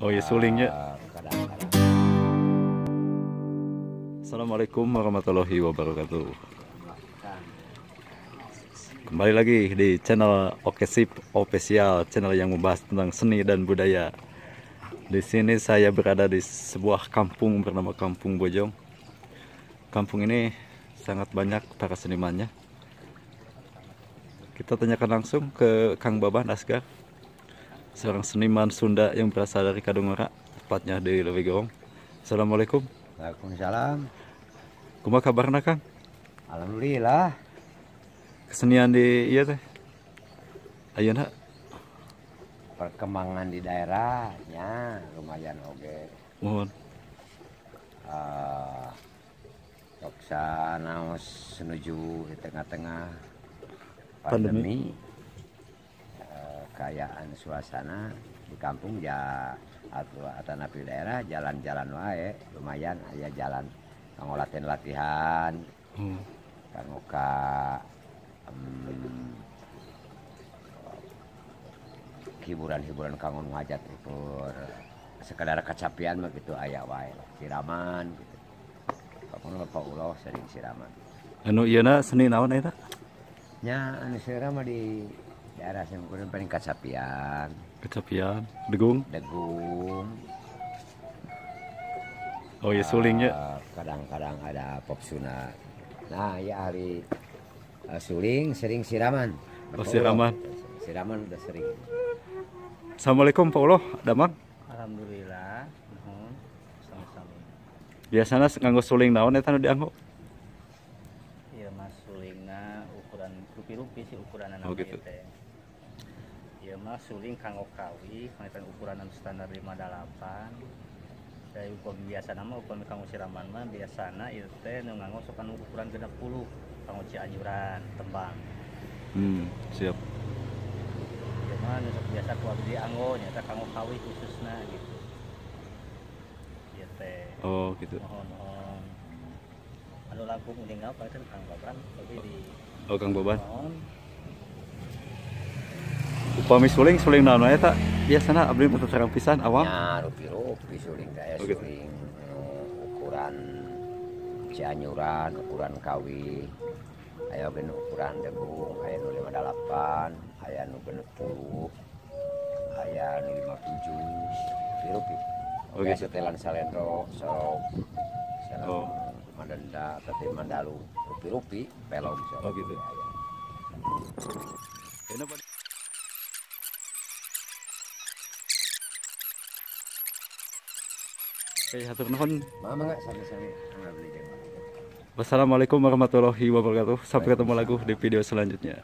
Oh ya sulingnya. Kadang-kadang. Assalamualaikum warahmatullahi wabarakatuh. Kembali lagi di channel Okesip Official, channel yang membahas tentang seni dan budaya. Di sini saya berada di sebuah kampung bernama Kampung Bojong. Kampung ini sangat banyak para senimannya. Kita tanyakan langsung ke Kang Baban Asgar, seorang seniman Sunda yang berasal dari Kadungora, tepatnya di Leuwigoong. Assalamualaikum. Waalaikumsalam. Kumaha kabarna, Kang? Alhamdulillah. Kesenian di ieu teh ayeuna perkembangan di daerahnya lumayan oge. Mohon. Toksa naos menuju di tengah-tengah pandemi. Kayaan suasana di kampung ya atau atanapi daerah jalan-jalan wae lumayan aya jalan kanggo latihan-latihan. Kanggo ka hiburan-hiburan kanggo ngajat ukur sekadar kacapian mah gitu aya wae siraman gitu. Kapan Bapak Uloh sering siraman. Anu ieu na seni naon eta? Nya anu siraman mah di daerah Simkuring paling kacapian. Kacapian, degung. Degung. Oh ya sulingnya. Kadang-kadang ada pop suna. Nah, ya ahli suling sering siraman. Oh, siraman. Siraman udah sering. Assalamualaikum Pak Uloh, damang. Alhamdulillah, nuhun sami-sami. Biasana nganggo suling naon eta nu dianggo? Ieu mah sulingna ukuran rupi-rupi sih ukuranna. Oh, gitu. Teh. Ieu mah suling kanggo kawi, pangitan ukuran standar 58. Dari upami biasana mah upami kanggo siraman mah biasana ieu teh nu nganggo sok anu ukuran 60 kanggo Cianjuran tembang. Siap. Ieu mah nu sok biasa ku abdi dianggo nyaeta kanggo kawi khususna gitu. Ieu teh. Oh, gitu. Mohon. Anu langkung uninga pangitan Kang Baban tapi di Oh, Kang Baban. Mohon. Upami suling suling naon wae eta? Biasana abdi mah terang pisan awam. Ya, rupi-rupi suling teh Oh, gitu. Suling ukuran Cianjuran, ukuran kawi. Aya oge nu ukuran degung, aya nu 58, aya nu 60, aya nu 57, rupi-rupi. Oh, Oke, gitu. Setelan salendro, sorok, Oh. Madenda, tapi mandalu, rupi-rupi, pelog. Oh, gitu. Aya. Oke, hatur nuhun. Mama enggak sami-sami. Mangga beli jeung. Wassalamualaikum warahmatullahi wabarakatuh. Sampai ketemu lagi di video selanjutnya.